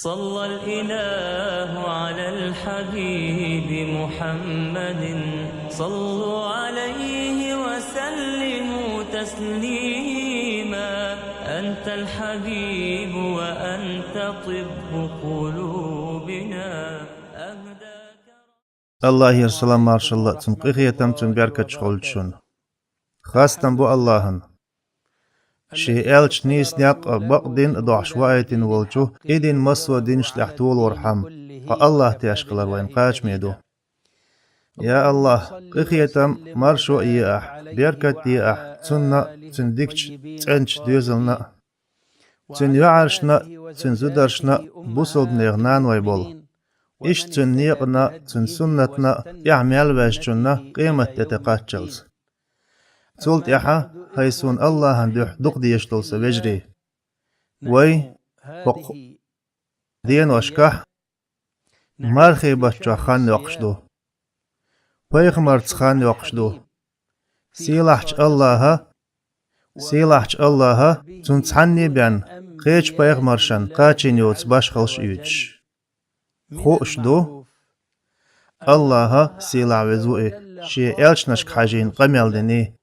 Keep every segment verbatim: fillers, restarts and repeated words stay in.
صلى الإله على الحبيب محمد. صلوا عليه وسلموا تسليما. أنت الحبيب وأنت طب قلوبنا. أهداك Аллахьера салам-маршалла, цун къинхетам, цун беркаташ хуьлда шуна. Хастам бу Аллахьана, шен элча нийса некъ а, бакъдин а дохьуш ваийтина волчу, и дин массо а динаш тӀехь толорхьама, ткъа Аллахь теш хилар вайна кхачаме ду. Я Аллахь, къинхетам, маршо а е ахь, беркат де ахь цунна а, цуьнан дикачу цӀеначу доьзална а, цуьнан йоӀаршна а, цуьнан зударшна а, бусалба нехан наной болу. Иштта цуьнан некъана а, цуьнан суннатна а тӀехь мел ваьжначунна къематде тӀе кхаччалц. Цул тӀаьхьа, хӀай суна Аллахьан дуьхьа дукха дезаш долу сан вежарий, вай хӀокху деношкахь мархий баттахь хан йоккхуш ду. Пайхамарца хан йоккхуш ду. Сийлахьчу Аллахьа, сийлахьчу Аллахьа цунна цхьанне а бен кхечу пайхамаршна кхачийна йоцу башхаллаш а оьцуш. Хууш ду, Аллахьа, сийлахь веза ву и, шен элчанашка хьажийна къамел диний.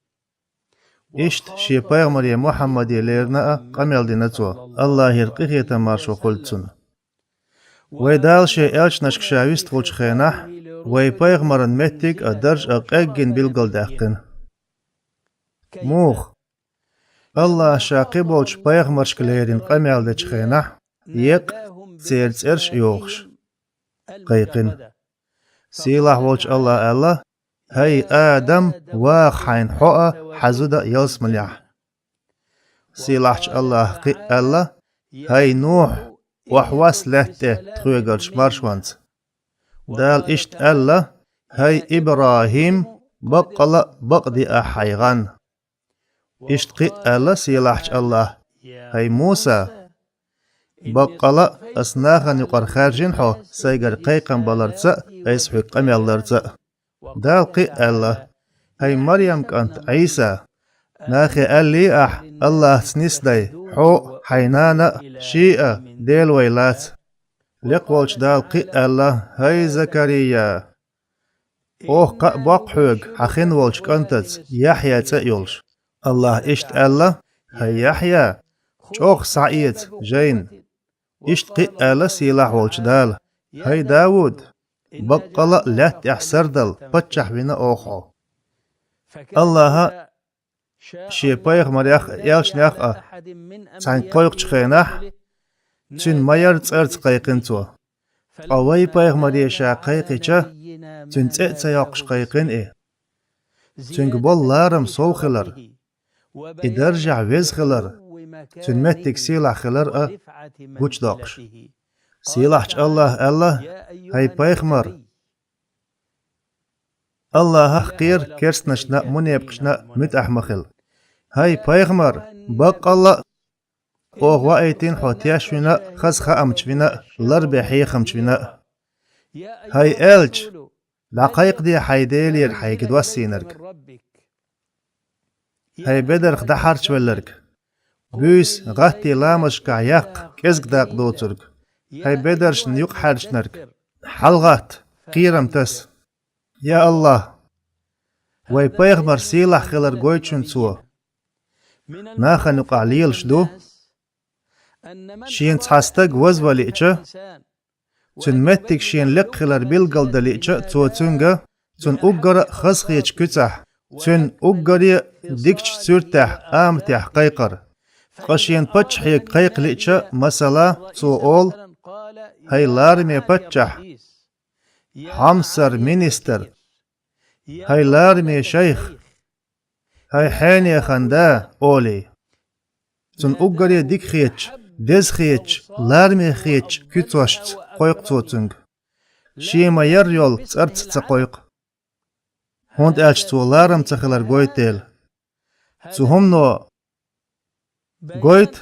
Иштта шен пайхамаре Мухьаммаде леррина а къамел дина цо, Аллахьера къинхетам, маршо хуьлда цунна. Вай Дала шен элчанашка ша вистхуьлучу хенахь, вай пайхамаран меттиг а, дарж а къеггина билгалдаьккхина. Муха? Аллахьа ша кхиболчу пайхамаршка леррина къамел дечу хенахь, еккъа церан цӀераш а йохуш, кхайкхина. Сийлахь волчу Аллахьа аьлла: «ХӀай Адам, ваха хьайна хьо а, хьан зуда а ялсаманехь». Сийлахьчу Аллахьа кхин а аьлла: «ХӀай Нухь, охьавас лаьтта тӀе тхоьгарчу маршонца». Дала иштта аьлла: «ХӀай ИбрахӀим, баккъала а бакъде ахь хьайн гӀан». Иштта кхин а аьлла сийлахьчу Аллахьа: «ХӀай Муса, баккъала а ас нахана юкъара хаьржина хьо сайгара кхайкхам баларца а, айса хьоьга къамел ларца а». Дала кхин а аьлла: «ХӀай Марьям кӀант Ӏийса, нахе аьллий ахь, Аллахьца нисдай, хьо а, хьайн нана а, шиъ а Дела вай лаца». Лекха волчу Дала кхин а аьлла: «ХӀай Закария, оха кхаъ боккху хьоьга хьан хин волчу кӀантаца, Яхьъя цӀе а йолуш». Аллахьа иштта аьлла: «ХӀай Яхьъя, чӀогӀа схьаэца жайна». Иштта кхин а аьлла сийлахь волчу Дала: «ХӀай Дауд, баккъала а лаьтта тӀехь сардала паччахь вина оха хьо». Аллахьа шен пайхамарех а, элчанех а цхьаьнга кхойкхучу хенахь, цуьнан ма-ярра цӀарца кхайкхина цо. Ткъа вай пайхамаре ша кхайкхича, цуьнан цӀе а ца йоккхуш кхайкхина и. Цуьнга болу ларам сов хилар, и даржехь веза хилар, цуьнан меттиг сийлахь хилар а гучудоккхуш. Сийлахьчу Аллахьа аьлла: «ХӀай пайхамар, Аллахьах кхера керстанашна а, мунепакъашна а муьтӀахь ма хила. ХӀай пайхамар, баккъала а оха ваийтина хьо тешвина а, хаза хаамча вина а, ларбе хьехамча вина а. ХӀай элча, дӀакхайкхаде хьайн Делера хьайга доссийнарг. ХӀай бедарх дӀахьарчвелларг, буьйса гӀаттий ламазашкахь яккха кӀезиг дакъа доцург, хӀай бедаршна юкъахьаьрчинарг, хьалагӀатта, кхерам таса. Я Аллахь, вай пайхамар сийлахь хилар гойту шуна цо. Нахана юкъахь лелаш ду, шена цхьа стаг вазван лиъча, цуьнан меттиг шена лекха хилар билгалдан лиъча, цо цуьнга, цунна уггара а хазахетачу куьцахь, цуьнан уггаре а дикачу суьртехь, аматехь кхайкхар. Ткъа шена паччахьега кхайкха лиъча, масала, цо олу: «ХӀай лараме паччахь, хьомсара министр, хӀай лараме шайх, хӀай хьенехан да», олий. Цунна уггаре дика хетачу, деза хетачу, лараме хетачу куьцошца кхойкху цо цуьнга. Шен ма-ярра йолу цӀарца ца кхойкху, хӀунда аьлча цо ларам ца хилар гойту дела. Цу хӀумано гойту,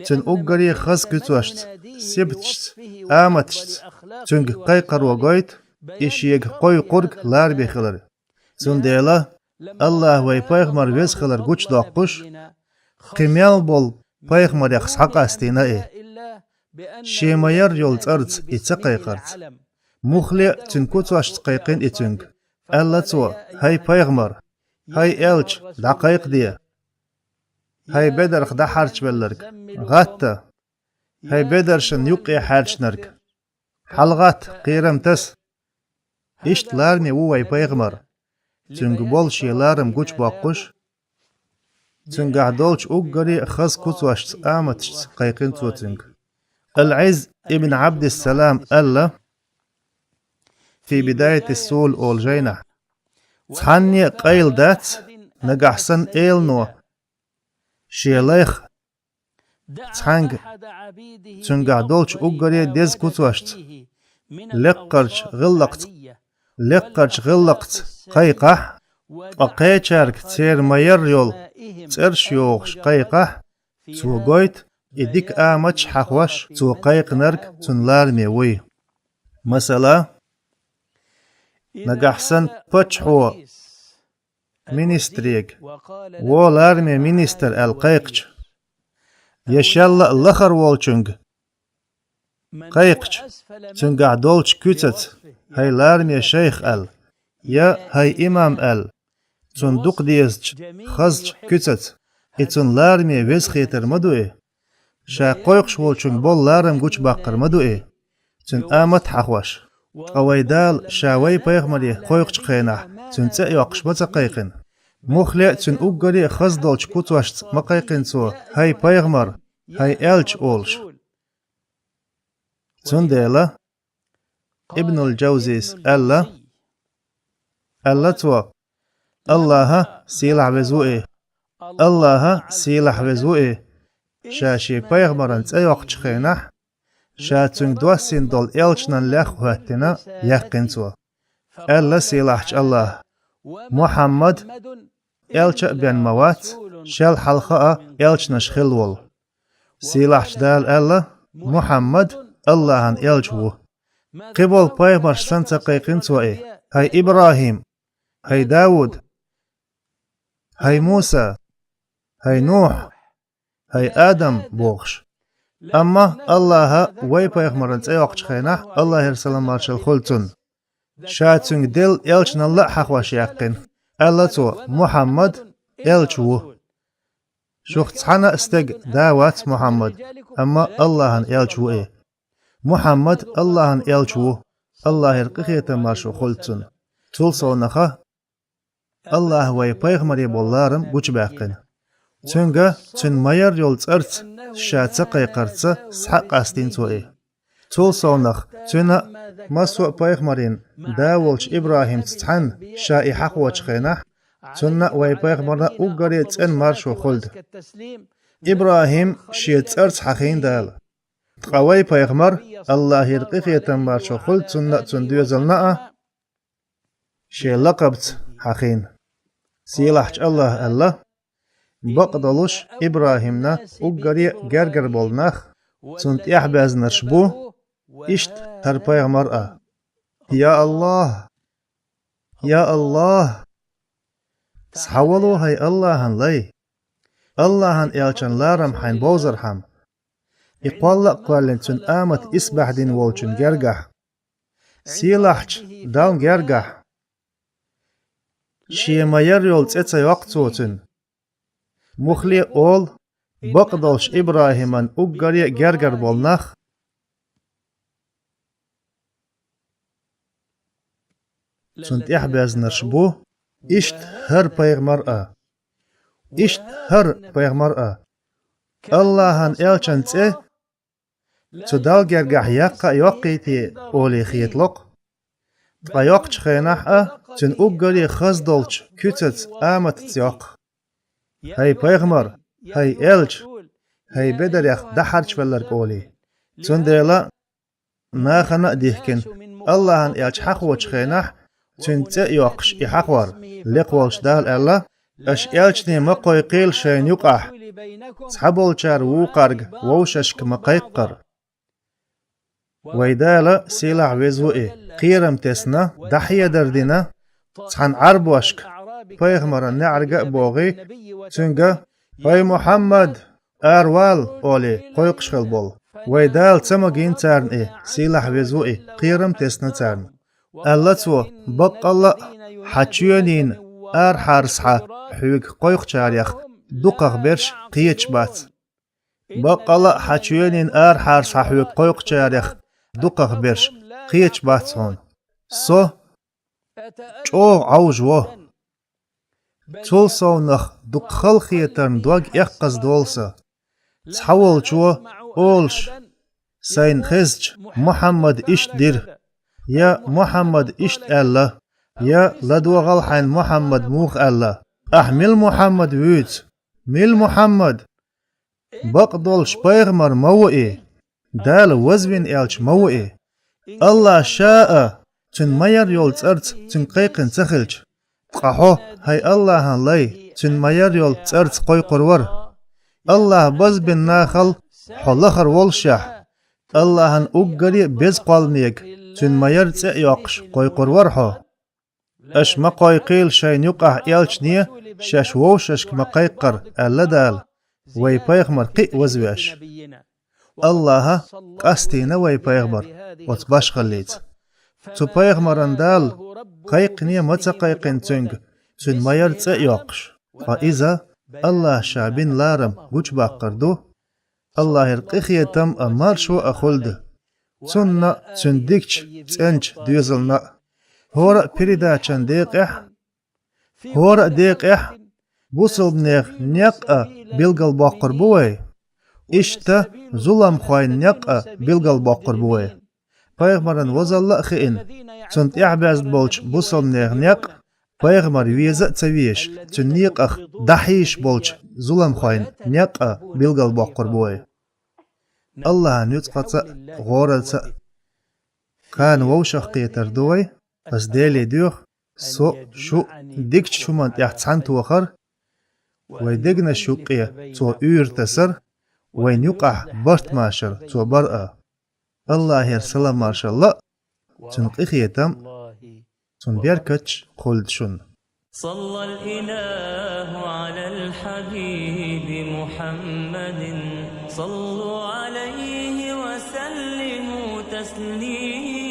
цуьнан уггаре хаза куьцошца, сибаташца, аматашца цуьнга кхайкхаро гойту, и шега кхойкхург лараме хилар. Цундела Аллахьа вай пайхамар веза хилар гучудоккхуш, кхин мел болу пайхамарех схьакъастийна и. Шен ма-ярра йолу цӀарца и ца кхайкхарца. Муххале а цуьнан куцошца кхайкхина и цуьнга. Аьлла цо: «ХӀай пайхамар! ХӀай элча! ДӀакхайкхаде! ХӀай бедарх дӀахьарчавелларг! ГӀатта! ХӀай бедаршна юккъе хьаьрчинарг! ХьалагӀатта, кхерам таса!» Иштта лараме ву вай пайхамар. Цуьнга болу шен ларам гучубоккхуш, цуьнгахь долчу уггаре а хаза куцошца, аматашца кхайкхина цо цуьнга. Ал-Ӏизз ибн Ӏабдиссалам аьлла, «Фи бидаятис-сул» олу жайнахь: «Цхьанне а къайла дац, нагахь санна элано шен лайх цхьаьнга, цуьнгахь долчу уггаре деза куцошца, лекхарчу гӀиллакхца, лекхарчу гӀиллакхца кхайкхахь, ткъа кхечаьрга церан ма-ярра йолу цӀераш йохуш кхайкхахь, цо гойту и дика аматаш хьахош, цо кхайкхинарг цуьнан лараме вуй». Масала, нагахь санна паччахьо министрега: «Во лараме министр», аьлла кхайкхича, я шел а лахара волчуьнга кхайкхича, цуьнгахь долчу куьцаца: «ХӀай лараме шайх», аьлла, я «ХӀай имам», аьлла, цунна дукха дезачу хазачу куьцаца, и цунна лараме веза хетар ма ду и? Ша кхойкхуш волчуьнга болу ларам гучубаккхар ма ду и, цуьнан амат а хьахош? Ткъа вай Дала Ша вай пайхамаре кхойкхучу хенахь, цуьнан цӀе а йоккхуш ма ца кхайкхина? Муххале а цуьнан уггаре а хаза долчу куцошца ма кхайкхина Цо: «ХӀай пайхамар! ХӀай элча!» олуш. Цундела Ибнул Джавзис аьлла, аьлла цо: «АллахӀа, сийлахь веза ву И, АллахӀа, сийлахь веза ву И, Ша Шен пайхамаран цӀе йоккхучу хенахь, Ша Цуьнга доссийна долу элчанан лаьхна хӀоьттина, яьккхина Цо». Аьлла сийлахьчу АллахӀа: «Мухьаммад элча а бен ма вац, шел хьалха а элчанаш хилла волу». Сийлахьчу Дала аьлла: «Мухьаммад АллахӀан элча ву». Кхиболу пайхамарш санна ца кхайкхина Цо И: «ХӀай ИбрахӀим! ХӀай Дауд! ХӀай Муса! ХӀай Нухь! ХӀай Адам!» бохуш. Амма АллахӀа вай пайхамаран цӀе йоккхучу хенахь, АллахӀера салам-маршалла хуьлда цунна, Ша Цуьнга делла элчаналла а хьахош яьккхина. Аьлла Цо: «Мухьаммад элча ву». Шух цхьана а стеган да вац Мухьаммад, амма АллахӀан элча ву И. Мухьаммад АллахӀан элча ву, АллахӀера къинхетам-маршо хуьлда цунна. Цул совнаха, АллахӀа вай пайхамаре болу ларам гучубаьккхина. Цуьнга Цуьнан ма-ярра йолу цӀарца Ша ца кхайкхарца схьа а къастийна Цо И. Цул совнаха, Цуьнан а, массо а пайхамарийн да волчу ИбрахӀимца цхьаьна Ша И хьахочу хенахь, Цунна а, вай пайхамарна а уггаре а цӀена маршо хуьлда. ИбрахӀим шен цӀарца хьахийна Дала. Ткъа вай пайхамар, АллахӀера къинхетам-маршо хуьлда цунна а, цуьнан доьзална а, шен лакхабца хьахийна. Сийлахьчу АллахӀа аьлла: «Бакъдолуш ИбрахӀимна уггаре а гергара болу нах, цунна тӀаьхьабаьзнарш бу, иштта хӀара пайхамар а». Я АллахӀ! Я АллахӀ! Схьавало, хӀай АллахӀан лай! АллахӀан элчан ларам хьайна бовзархьама, и кхолла а кхоьллина цуьнан амат исбаьхьдина волчун гергахь, сийлахьчу Далла гергахь, Шен ма-ярра йолу цӀе ца йоккху Цо цуьнан. Муххале а олу, бакъдолуш ИбрахӀиман уггаре а гергара болу нах, цунна тӀаьхьабаьзнарш бу, иштта хӀара пайхамар а. Иштта хӀара пайхамар а. АллахӀан элчан цӀе цу Далла гергахь яккха а йоккхуьйтий олий хетало-кх. Ткъа йоккхучу хенахь а цуьнан уггаре хаза долчу куьцаца, аматаца йоккху: «ХӀай пайхамар! ХӀай элча! ХӀай бедарех дӀахьарчавелларг!» олий. Цундела нахана а дихкина, АллахӀан элча хьахочу хенахь, цуьнан цӀе а йоккхуш и хьахор. Лекха волчу Дала аьлла: «Аша элчане ма кхойкхийла шайна юкъахь, цхьаболчара вукхарга вовшашка ма кхайкхара». Вай Дала, сийлахь веза ву И, кхерам тесна, дӀахьедар дина цхьана Ӏарбошка, пайхамаран неӀарга а богӀий, цуьнга: «ХӀай Мухьаммад, аравала!» олий кхойкхуш хилла болу. Вай Дала ца магийна царна и, сийлахь веза ву и, кхерам тесна царна. Аьлла цо: «Баккъалла а, хьан чоьнийн арахьарца хьа хьоьга кхойкхучарех дукхах берш кхеташ бац. Баккъалла а, хьан чоьнийн арахьарца хьа хьоьга кхойкхучарех дукхах берш кхеташ бац хьуна. Со чӀогӀа Ӏовжа во. Цул совнах дукха халахетарна дог эккхаза долу сан. Цхьаволчо олуш, сайна хезча, Мухьаммада иштта дира, я Мухьаммада иштта аьлла, я ладогӀал хьайна Мухьаммада муха аьлла. Ахь мила Мухьаммад вуьйцу? Мила Мухьаммад? Бакъдолуш пайхамар ма ву и, Дала вазвина аьлча ма ву и. АллахӀ Ша а, Цуьнан ма-ярра йолу цӀарца цуьнга кхайкхина ца хилча. Ткъа хьо, хӀай АллахӀан лай, Цуьнан ма-ярра йолу цӀарца кхойкхур вара. АллахӀа базбина нахал хьо лахара воллушехь, АллахӀан уггаре а беза кхолламега Цуьнан ма-ярра цӀе а йоккхуш кхойкхур вара хьо». «Аша ма кхойкхийла шайна юкъахь элчане шаьш вовшашка ма-кхайкхара», аьлла Дала, вай пайхамар кхин а вазвеш. АллахӀа къастийна вай пайхамар оцу башхаллица. Цу пайхамарна Дала кхайкхине а ма ца кхайкхина цуьнга, Цуьнан ма-ярра цӀе а йоккхуш. Ткъа иза АллахӀ Ша бина ларам гучубаккхар ду. АллахӀера къинхетам а, маршо а хуьлда Цунна а, Цуьнан дикачу цӀеначу доьзална а. ХӀора а передачан декъехь, хӀора а декъехь бусалбанех некъ а билгалбоккхур бу вай. Иштта зуламхойн некъ а билгалбоккхур бу вай. Пайхамаран возалла а хиъна, цунна тӀаьхьабаьзна болчу бусалбанех некъ а, пайхамар веза а ца везаш, цуьнан некъах дӀахьийзаш болчу зуламхойн некъ а билгалбоккхур бу вай. АллахӀан нуьцкъаца а, гӀоралца а кхана вовшахкхетар ду вай. Аса Деле доьху, со а, шу а дикачу хӀуманна тӀехь цхьаьна тохар, вай дегнаш юккъе Цо уьйр тасар, вайна юкъахь барт машар Цо бар а. АллахӀера салам-маршалла а, Цуьнан къинхетам а, Цуьнан беркаташ а хуьлда шуна. صلى الإله على الحبيب محمد. صلوا عليه وسلموا تسليما.